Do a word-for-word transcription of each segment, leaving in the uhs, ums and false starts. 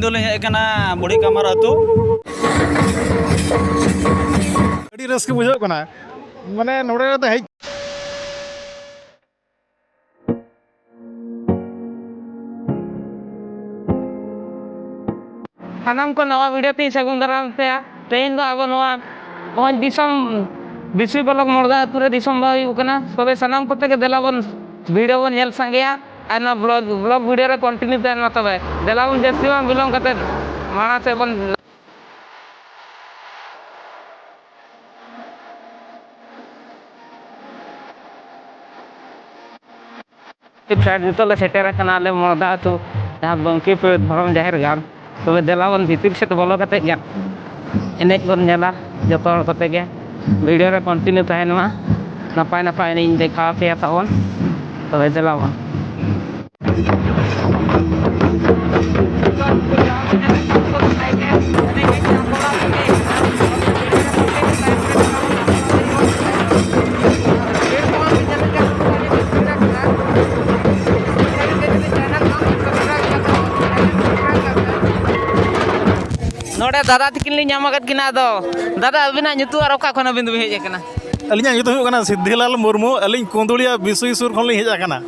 ᱟᱹᱛᱩ ᱞᱤᱧ ᱦᱮᱡ ᱟᱠᱟᱱᱟ, ᱵᱩᱲᱦᱤ ᱠᱟᱢᱟᱨ ᱟᱹᱛᱩ᱾ ᱟᱹᱰᱤ ᱨᱟᱹᱥᱠᱟᱹ ᱵᱩᱡᱷᱟᱹᱜ ᱠᱟᱱᱟ, ᱢᱟᱱᱮ ᱱᱚᱰᱮ ᱫᱚ ᱦᱮᱡ᱾ ᱥᱟᱱᱟᱢ ᱠᱚ ᱱᱟᱣᱟ video ᱛᱤᱧ ᱥᱟᱹᱜᱩᱱ ᱫᱟᱨᱟᱢ ᱯᱮᱭᱟ᱾ ᱛᱮᱦᱮᱧ ᱫᱚ ᱟᱵᱚ ᱱᱚᱣᱟ ᱢᱚᱡᱽ ᱫᱤᱥᱚᱢ ᱵᱤᱥᱩᱭ ᱵᱞᱚᱠ ᱢᱚᱲᱫᱟ ᱟᱹᱛᱩ ᱨᱮ ᱫᱤᱥᱚᱢ ᱵᱟᱭ ᱦᱩᱭᱩᱜ ᱠᱟᱱᱟ᱾ ᱛᱚᱵᱮ ᱥᱟᱱᱟᱢ ᱠᱚᱛᱮ ᱜᱮ ᱫᱮᱞᱟ ᱵᱚᱱ video ᱵᱚᱱ ᱧᱮᱞ ᱥᱟᱸᱜᱮᱭᱟ᱾ ᱟᱨ ᱱᱚᱣᱟ vlog, vlog video ᱨᱮ continue ᱛᱟᱦᱮᱱ ᱢᱟ᱾ ᱛᱚᱵᱮ ᱫᱮᱞᱟ ᱵᱚᱱ ᱡᱟᱹᱥᱛᱤ ᱵᱟᱝ ᱵᱤᱞᱚᱢ ᱠᱟᱛᱮ ᱢᱟᱲᱟᱝ ᱥᱮᱫ ᱵᱚᱱ᱾ ᱱᱤᱛᱚᱜ ᱞᱮ ᱥᱮᱴᱮᱨ ᱟᱠᱟᱱᱟ ᱟᱞᱮ ᱢᱚᱲᱫᱟ ᱟᱹᱛᱩ, ᱡᱟᱦᱟᱸ ᱵᱟᱝᱠᱤ ᱯᱮ ᱫᱷᱚᱨᱚᱢ ᱡᱟᱦᱮᱨ ᱜᱟᱲ᱾ ᱛᱚᱵᱮ ᱫᱮᱞᱟ ᱵᱚᱱ ᱵᱷᱤᱛᱤᱨ ᱥᱮᱫ ᱵᱚᱞᱚ ᱠᱟᱛᱮ ᱜᱮ ᱮᱱᱮᱡ ᱵᱚᱱ ᱧᱮᱞᱟ ᱡᱚᱛᱚ ᱦᱚᱲ ᱠᱚᱛᱮ ᱜᱮ᱾ Video ᱨᱮ continue ᱛᱟᱦᱮᱱ ᱢᱟ, ᱱᱟᱯᱟᱭ ᱱᱟᱯᱟᱭ ᱮᱱᱮᱡ ᱤᱧ ᱫᱮᱠᱷᱟᱣ ᱟᱯᱮᱭᱟ ᱛᱟᱵᱚᱱ᱾ ᱛᱚᱵᱮ ᱫᱮᱞᱟ ᱵᱚᱱ᱾ ᱱᱚᱰᱮ ᱫᱟᱫᱟ ᱛᱤᱠᱤᱱ ᱞᱤᱧ ᱧᱟᱢ ᱟᱠᱟᱫ ᱠᱤᱱᱟ᱾ ᱟᱫᱚ ᱫᱟᱫᱟ, ᱟᱹᱵᱤᱱᱟᱜ ᱧᱩᱛᱩᱢ ᱟᱨ ᱚᱠᱟ ᱠᱷᱚᱱ ᱟᱹᱵᱤᱱ ᱫᱚᱵᱤᱱ ᱦᱮᱡ ᱟᱠᱟᱱᱟ? ᱟᱹᱞᱤᱧᱟᱜ ᱧᱩᱛᱩᱢ ᱦᱩᱭᱩᱜ ᱠᱟᱱᱟ ᱥᱤᱫᱷᱤᱞᱟᱞ ᱢᱩᱨᱢᱩ᱾ ᱟᱹᱞᱤᱧ ᱠᱩᱸᱫᱩᱲᱤᱭᱟᱹ ᱵᱤᱥᱩᱭ ᱥᱩᱨ ᱠᱷᱚᱱ ᱞᱤᱧ ᱦᱮᱡ ᱟᱠᱟᱱᱟ᱾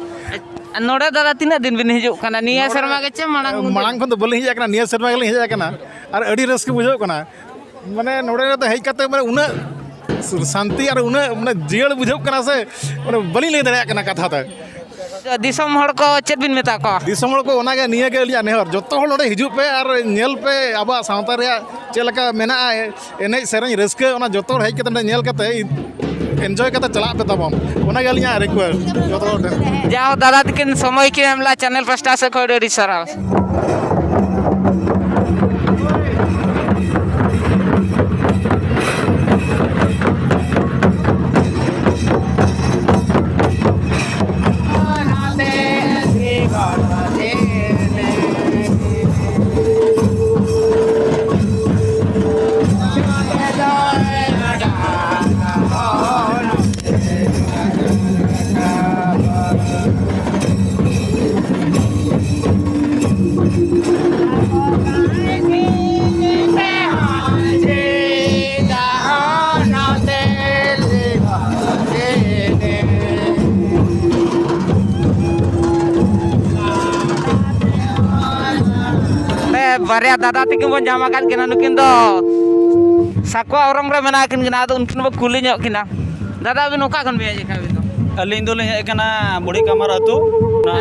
ᱟᱨ ᱱᱚᱰᱮ ᱫᱟᱫᱟ ᱛᱤᱱᱟᱹᱜ ᱫᱤᱱ ᱵᱤᱱ ᱦᱤᱡᱩᱜ ᱠᱟᱱᱟ? ᱱᱤᱭᱟᱹ ᱱᱚᱰᱮ ᱥᱮᱨᱢᱟ ᱜᱮ ᱪᱮ ᱢᱟᱲᱟᱝ? ᱢᱟᱲᱟᱝ ᱠᱷᱚᱱ ᱫᱚ ᱵᱟᱹᱞᱤᱧ ᱦᱮᱡ ᱟᱠᱟᱱᱟ, ᱱᱤᱭᱟᱹ ᱥᱮᱨᱢᱟ ᱜᱮᱞᱤᱧ ᱦᱮᱡ ᱟᱠᱟᱱᱟ᱾ ᱟᱨ ᱟᱹᱰᱤ ᱨᱟᱹᱥᱠᱟᱹ ᱵᱩᱡᱷᱟᱹᱜ ᱠᱟᱱᱟ᱾ ᱢᱟᱱᱮ ᱱᱚᱰᱮ ᱫᱚ ᱦᱮᱡ ᱠᱟᱛᱮ ᱢᱟᱱᱮ ᱩᱱᱟᱹᱜ ᱥᱟᱱᱛᱤ ᱟᱨ ᱩᱱᱟᱹᱜ ᱢᱟᱱᱮ ᱡᱤᱭᱟᱹᱲ ᱵᱩᱡᱷᱟᱹᱜ ᱠᱟᱱᱟ ᱥᱮ, ᱢᱟᱱᱮ ᱵᱟᱹᱞᱤᱧ ᱞᱟᱹᱭ ᱫᱟᱲᱮᱭᱟᱜ ᱠᱟᱱᱟ ᱠᱟᱛᱷᱟ ᱛᱮ᱾ ᱫᱤᱥᱚᱢ ᱦᱚᱲ ᱠᱚ ᱪᱮᱫ ᱵᱤᱱ ᱢᱮᱛᱟ ᱠᱚᱣᱟ? ᱫᱤᱥᱚᱢ ᱦᱚᱲ ᱠᱚ ᱚᱱᱟᱜᱮ, ᱱᱤᱭᱟᱹᱜᱮ ᱟᱹᱞᱤᱧᱟᱜ ᱱᱮᱦᱚᱨ, ᱡᱚᱛᱚ ᱦᱚᱲ ᱱᱚᱰᱮ ᱦᱤᱡᱩᱜ ᱯᱮ ᱟᱨ ᱧᱮᱞ ᱯᱮ ᱟᱵᱚᱣᱟᱜ ᱥᱟᱶᱛᱟ ᱨᱮᱭᱟᱜ ᱪᱮᱫ ᱞᱮᱠᱟ ᱢᱮᱱᱟᱜᱼᱟ, ᱮᱱᱮᱡ ᱥᱮᱨᱮᱧ ᱨᱟᱹᱥᱠᱟᱹ, ᱚᱱᱟ ᱡᱚᱛᱚ ᱦᱚᱲ ᱦᱮᱡ ᱠᱟᱛᱮ ᱱᱚᱰᱮ ᱧᱮᱞ ᱠᱟᱛᱮ enjoy ᱠᱟᱛᱮ ᱪᱟᱞᱟᱜ ᱯᱮ ᱛᱟᱵᱚᱱ, ᱚᱱᱟᱜᱮ ᱟᱹᱞᱤᱧᱟᱜ request ᱡᱚᱛᱚ ᱦᱚᱲ ᱴᱷᱮᱱ᱾ ᱡᱟ ᱦᱳ, ᱫᱟᱫᱟ ᱛᱤᱠᱤᱱ ᱥᱚᱢᱚᱭ ᱠᱤᱱ ᱮᱢ ᱞᱮᱫᱼᱟ, channel ᱯᱟᱥᱴᱟ ᱥᱮᱫ ᱠᱷᱚᱱ ᱟᱹᱰᱤ ᱟᱹᱰᱤ ᱥᱟᱨᱦᱟᱣ᱾ ᱵᱟᱨᱭᱟ ᱫᱟᱫᱟ ᱛᱟᱹᱠᱤᱱ ᱵᱚᱱ ᱧᱟᱢ ᱟᱠᱟᱫ ᱠᱤᱱᱟ, ᱱᱩᱠᱤᱱ ᱫᱚ ᱥᱟᱠᱣᱟ ᱚᱨᱚᱝ ᱨᱮ ᱢᱮᱱᱟᱜ ᱠᱤᱱ ᱠᱤᱱᱟ᱾ ᱟᱫᱚ ᱩᱱᱠᱤᱱ ᱵᱚ ᱠᱩᱞᱤ ᱧᱚᱜ ᱠᱤᱱᱟ᱾ ᱫᱟᱫᱟ, ᱟᱹᱵᱤᱱ ᱚᱠᱟ ᱠᱷᱚᱱ ᱵᱤᱱ ᱦᱮᱡ ᱟᱠᱟᱱᱟ ᱟᱹᱵᱤᱱ ᱫᱚ? ᱟᱹᱞᱤᱧ ᱫᱚᱞᱤᱧ ᱦᱮᱡ ᱟᱠᱟᱱᱟ ᱵᱩᱲᱦᱤ ᱠᱟᱢᱟᱨ ᱟᱹᱛᱩ, ᱚᱱᱟ,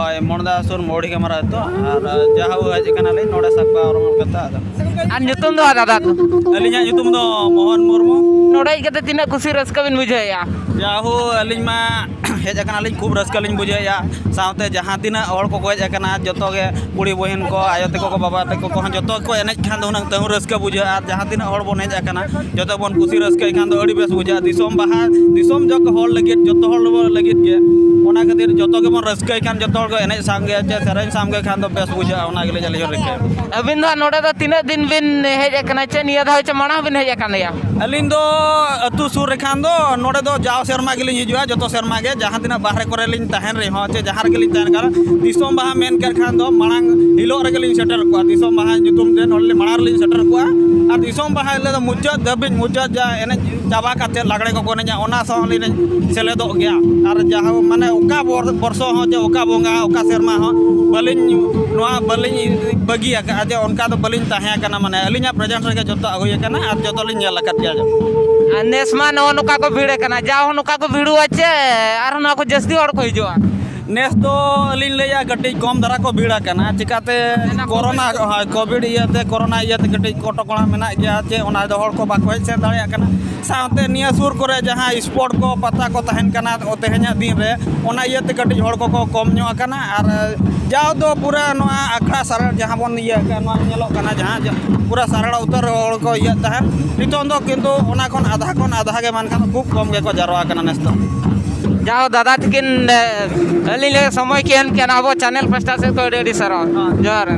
ᱳᱭ, ᱢᱚᱲᱫᱟ ᱥᱩᱨ ᱵᱩᱲᱦᱤ ᱠᱟᱢᱟᱨ ᱟᱹᱛᱩ᱾ ᱟᱨ ᱡᱟᱦᱟᱸ ᱦᱮᱡ ᱟᱠᱟᱱᱟᱞᱤᱧ ᱱᱚᱰᱮ ᱥᱟᱠᱣᱟ ᱚᱨᱚᱝ ᱠᱟᱛᱷᱟ᱾ ᱟᱫᱚ ᱟᱨ ᱧᱩᱛᱩᱢ ᱫᱚ ᱫᱟᱫᱟ ᱫᱚ? ᱟᱹᱞᱤᱧᱟᱜ ᱧᱩᱛᱩᱢ ᱫᱚ ᱢᱳᱦᱚᱱ ᱢᱩᱨᱢᱩ᱾ ᱱᱚᱰᱮ ᱦᱮᱡ ᱠᱟᱛᱮ ᱛᱤᱱᱟᱹᱜ ᱠᱩᱥᱤ ᱨᱟᱹᱥᱠᱟᱹ ᱵᱤᱱ ᱵᱩᱡᱷᱟᱹᱣᱮᱫᱼᱟ? ᱡᱟᱦᱳ, ᱟᱹᱞᱤᱧ ᱢᱟ ᱦᱮᱡ ᱟᱠᱟᱱᱟᱞᱤᱧ, ᱠᱷᱩᱵ ᱨᱟᱹᱥᱠᱟᱹ ᱞᱤᱧ ᱵᱩᱡᱷᱟᱹᱣᱮᱫᱼᱟ᱾ ᱥᱟᱶᱛᱮ ᱡᱟᱦᱟᱸ ᱛᱤᱱᱟᱹᱜ ᱦᱚᱲ ᱠᱚᱠᱚ ᱦᱮᱡ ᱟᱠᱟᱱᱟ, ᱡᱚᱛᱚ ᱜᱮ, ᱠᱩᱲᱤ ᱵᱚᱦᱤᱱ ᱠᱚ, ᱟᱭᱳ ᱛᱟᱠᱚ ᱠᱚ, ᱵᱟᱵᱟ ᱛᱟᱠᱚ ᱠᱚᱦᱚᱸ ᱡᱚᱛᱚ ᱠᱚ ᱮᱱᱮᱡ ᱠᱷᱟᱱ ᱫᱚ ᱦᱩᱱᱟᱹᱝ ᱛᱟᱹᱦᱩ ᱨᱟᱹᱥᱠᱟᱹ ᱵᱩᱡᱷᱟᱹᱜᱼᱟ᱾ ᱟᱨ ᱡᱟᱦᱟᱸ ᱛᱤᱱᱟᱹᱜ ᱦᱚᱲ ᱵᱚᱱ ᱦᱮᱡ ᱟᱠᱟᱱᱟ, ᱡᱚᱛᱚ ᱵᱚᱱ ᱠᱩᱥᱤ ᱨᱟᱹᱥᱠᱟᱹᱭ ᱠᱷᱟᱱ ᱫᱚ ᱟᱹᱰᱤ ᱵᱮᱥ ᱵᱩᱡᱷᱟᱹᱜᱼᱟ᱾ ᱫᱤᱥᱚᱢ ᱵᱟᱦᱟ, ᱫᱤᱥᱚᱢ ᱡᱚᱛᱚ ᱦᱚᱲ ᱞᱟᱹᱜᱤᱫ, ᱡᱚᱛᱚ ᱦᱚᱲ ᱞᱟᱹᱜᱤᱫ ᱜᱮ᱾ ᱚᱱᱟ ᱠᱷᱟᱹᱛᱤᱨ ᱡᱚᱛᱚ ᱜᱮᱵᱚᱱ ᱨᱟᱹᱥᱠᱟᱹᱭ ᱠᱷᱟᱱ, ᱡᱚᱛᱚ ᱦᱚᱲ ᱠᱚ ᱮᱱᱮᱡ ᱥᱟᱝᱜᱮ ᱪᱮ ᱥᱮᱨᱮᱧ ᱥᱟᱝᱜᱮ ᱠᱷᱟᱱ ᱫᱚ ᱵᱮᱥ ᱵᱩᱡᱷᱟᱹᱜᱼᱟ᱾ ᱚᱱᱟ ᱜᱮᱞᱤᱧ ᱟᱹᱞᱤᱧ ᱦᱚᱸ ᱨᱤᱠᱟᱹᱭᱟ᱾ ᱟᱹᱵᱤᱱ ᱫᱚ ᱦᱟᱸᱜ ᱱᱚᱰᱮ ᱫᱚ ᱛᱤᱱᱟᱹᱜ ᱫᱤᱱ ᱵᱤᱱ ᱦᱮᱡ ᱟᱠᱟᱱᱟ, ᱪᱮ ᱱᱤᱭᱟᱹ ᱫᱷᱟᱣ ᱪᱮ ᱢᱟᱲᱟᱝ ᱵᱤᱱ ᱦᱮᱡ ᱟᱠᱟᱱ ᱜᱮᱭᱟ? ᱟᱹᱞᱤᱧ ᱫᱚ ᱟᱹᱛᱩ ᱥᱩᱨ ᱨᱮᱠᱷᱟᱱ ᱫᱚ ᱱᱚᱰᱮ ᱫᱚ ᱡᱟᱣ ᱥᱮᱨᱢᱟ ᱜᱮᱞᱤᱧ ᱦᱤᱡᱩᱜᱼᱟ᱾ ᱡᱚᱛᱚ ᱥᱮᱨᱢᱟ ᱜᱮ, ᱡᱟᱦᱟᱸ ᱛᱤᱱᱟᱹᱜ ᱵᱟᱦᱨᱮ ᱠᱚᱨᱮ ᱞᱤᱧ ᱛᱟᱦᱮᱱ ᱨᱮᱦᱚᱸ ᱪᱮ ᱡᱟᱦᱟᱸ ᱨᱮᱜᱮ ᱞᱤᱧ ᱛᱟᱦᱮᱱ ᱠᱟᱱ, ᱫᱤᱥᱚᱢ ᱵᱟᱦᱟ ᱢᱮᱱ ᱠᱮᱫ ᱠᱷᱟᱱ ᱫᱚ ᱢᱟᱲᱟᱝ ᱦᱤᱞᱳᱜ ᱨᱮᱜᱮ ᱞᱤᱧ ᱥᱮᱴᱮᱨ ᱠᱚᱜᱼᱟ᱾ ᱫᱤᱥᱚᱢ ᱵᱟᱦᱟ ᱧᱩᱛᱩᱢ ᱛᱮ ᱱᱚᱰᱮ ᱢᱟᱲᱟᱝ ᱨᱮᱞᱤᱧ ᱥᱮᱴᱮᱨ ᱠᱚᱜᱼᱟ᱾ ᱟᱨ ᱫᱤᱥᱚᱢ ᱵᱟᱦᱟ ᱦᱤᱞᱳᱜ ᱫᱚ ᱢᱩᱪᱟᱹᱫ ᱫᱷᱟᱹᱵᱤᱡ, ᱢᱩᱪᱟᱹᱫ ᱡᱟ ᱮᱱᱮᱡ ᱪᱟᱵᱟ ᱠᱟᱛᱮ ᱞᱟᱜᱽᱲᱮ ᱠᱚᱠᱚ ᱮᱱᱮᱡᱟ, ᱚᱱᱟ ᱥᱟᱶ ᱞᱤᱧ ᱥᱮᱞᱮᱫᱚᱜ ᱜᱮᱭᱟ᱾ ᱟᱨ ᱡᱟᱦᱟᱸ ᱢᱟᱱᱮ ᱚᱠᱟ ᱵᱚᱨ-, ᱵᱚᱨᱥᱚ ᱦᱚᱸ ᱡᱮ ᱚᱠᱟ ᱵᱚᱸᱜᱟ, ᱚᱠᱟ ᱥᱮᱨᱢᱟ ᱦᱚᱸ ᱵᱟᱹᱞᱤᱧ, ᱱᱚᱣᱟ ᱵᱟᱹᱞᱤᱧ ᱵᱟᱹᱜᱤ ᱟᱠᱟᱫᱼᱟ, ᱡᱮ ᱚᱱᱠᱟ ᱫᱚ ᱵᱟᱹᱞᱤᱧ ᱛᱟᱦᱮᱸ ᱟᱠᱟᱱᱟ᱾ ᱢᱟᱱᱮ ᱟᱹᱞᱤᱧᱟᱜ present ᱨᱮᱜᱮ ᱡᱚᱛᱚᱣᱟᱜ ᱦᱩᱭ ᱟᱠᱟᱱᱟ ᱟᱨ ᱡᱚᱛᱚ ᱞᱤᱧ ᱧᱮᱞ ᱟᱠᱟᱫ ᱜᱮᱭᱟ᱾ ᱟᱨ ᱱᱮᱥ ᱢᱟ ᱱᱚᱜᱼᱚ ᱱᱚᱝᱠᱟ ᱠᱚ ᱵᱷᱤᱲ ᱟᱠᱟᱱᱟ, ᱡᱟᱣ ᱦᱚᱸ ᱱᱚᱝᱠᱟ ᱠᱚ ᱵᱷᱤᱲᱚᱜᱼᱟ ᱪᱮ ᱟᱨᱦᱚᱸ ᱱᱚᱣᱟ ᱠᱚ ᱡᱟᱹᱥᱛᱤ ᱦᱚᱲ ᱠᱚ ᱦᱤᱡᱩᱜᱼᱟ? ᱱᱮᱥ ᱫᱚ ᱟᱹᱞᱤᱧ ᱞᱟᱹᱭᱟ ᱠᱟᱹᱴᱤᱡ ᱠᱚᱢ ᱫᱷᱟᱨᱟ ᱠᱚ ᱵᱷᱤᱲ ᱟᱠᱟᱱᱟ, ᱪᱤᱠᱟᱛᱮ ᱚᱱᱟ ᱠᱳᱨᱳᱱᱟ, ᱦᱳᱭ, ᱠᱳᱵᱷᱤᱰ ᱤᱭᱟᱹᱛᱮ, ᱠᱳᱨᱳᱱᱟ ᱤᱭᱟᱹᱛᱮ ᱠᱟᱹᱴᱤᱡ ᱠᱚᱴᱚᱠᱚᱬᱟ ᱢᱮᱱᱟᱜ ᱜᱮᱭᱟ, ᱪᱮ ᱚᱱᱟ ᱫᱚ ᱦᱚᱲ ᱠᱚ ᱵᱟᱠᱚ ᱦᱮᱡ ᱥᱮᱱ ᱫᱟᱲᱮᱭᱟᱜ ᱠᱟᱱᱟ᱾ ᱥᱟᱶᱛᱮ ᱱᱤᱭᱟᱹ ᱥᱩᱨ ᱠᱚᱨᱮ ᱡᱟᱦᱟᱸ sport ᱠᱚ, ᱯᱟᱛᱟ ᱠᱚ ᱛᱟᱦᱮᱱ ᱠᱟᱱᱟ ᱛᱮᱦᱮᱧᱟᱜ ᱫᱤᱱ ᱨᱮ, ᱚᱱᱟ ᱤᱭᱟᱹᱛᱮ ᱠᱟᱹᱴᱤᱡ ᱦᱚᱲ ᱠᱚᱠᱚ ᱠᱚᱢ ᱧᱚᱜ ᱟᱠᱟᱱᱟ᱾ ᱟᱨ ᱡᱟᱣ ᱫᱚ ᱯᱩᱨᱟᱹ ᱱᱚᱣᱟ ᱟᱠᱷᱲᱟ ᱥᱟᱨᱮᱲ ᱡᱟᱦᱟᱸ ᱵᱚᱱ ᱤᱭᱟᱹ ᱟᱠᱟᱫ, ᱱᱚᱣᱟ ᱧᱮᱞᱚᱜ ᱠᱟᱱᱟ ᱡᱟᱦᱟᱸ ᱡᱟ-, ᱯᱩᱨᱟᱹ ᱥᱟᱨᱮᱲ ᱩᱛᱟᱹᱨ ᱦᱚᱲ ᱠᱚ ᱤᱭᱟᱹᱜ ᱛᱟᱦᱮᱸᱫ, ᱱᱤᱛᱚᱝ ᱫᱚ ᱠᱤᱱᱛᱩ ᱚᱱᱟ ᱠᱷᱚᱱ ᱟᱫᱷᱟ ᱠᱷᱚᱱ ᱟᱫᱷᱟ ᱜᱮ ᱢᱮᱱᱠᱷᱟᱱ ᱠᱷᱩᱵ ᱠᱚᱢ ᱜᱮᱠᱚ ᱡᱟᱨᱣᱟ ᱟᱠᱟᱱᱟ ᱱᱮᱥ ᱫᱚ᱾ ᱡᱟᱣ ᱫᱟᱫᱟ ᱛᱟᱹᱠᱤᱱ, ᱮ, ᱟᱹᱞᱤᱧ ᱞᱟᱹᱜᱤᱫ ᱥᱚᱢᱚᱭ ᱠᱤᱱ ᱮᱢ ᱠᱮᱫᱼᱟ, ᱟᱵᱚ channel ᱯᱟᱥᱴᱟ ᱥᱮᱫ ᱠᱷᱚᱱ ᱟᱹᱰᱤ ᱟᱹᱰᱤ ᱥᱟᱨᱦᱟᱣ᱾ ᱦᱮᱸ᱾ ᱡᱚᱦᱟᱨ᱾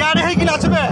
ᱟᱹᱰᱤ ᱦᱩᱭ ᱠᱤᱱᱟ ᱥᱮ ᱵᱮ?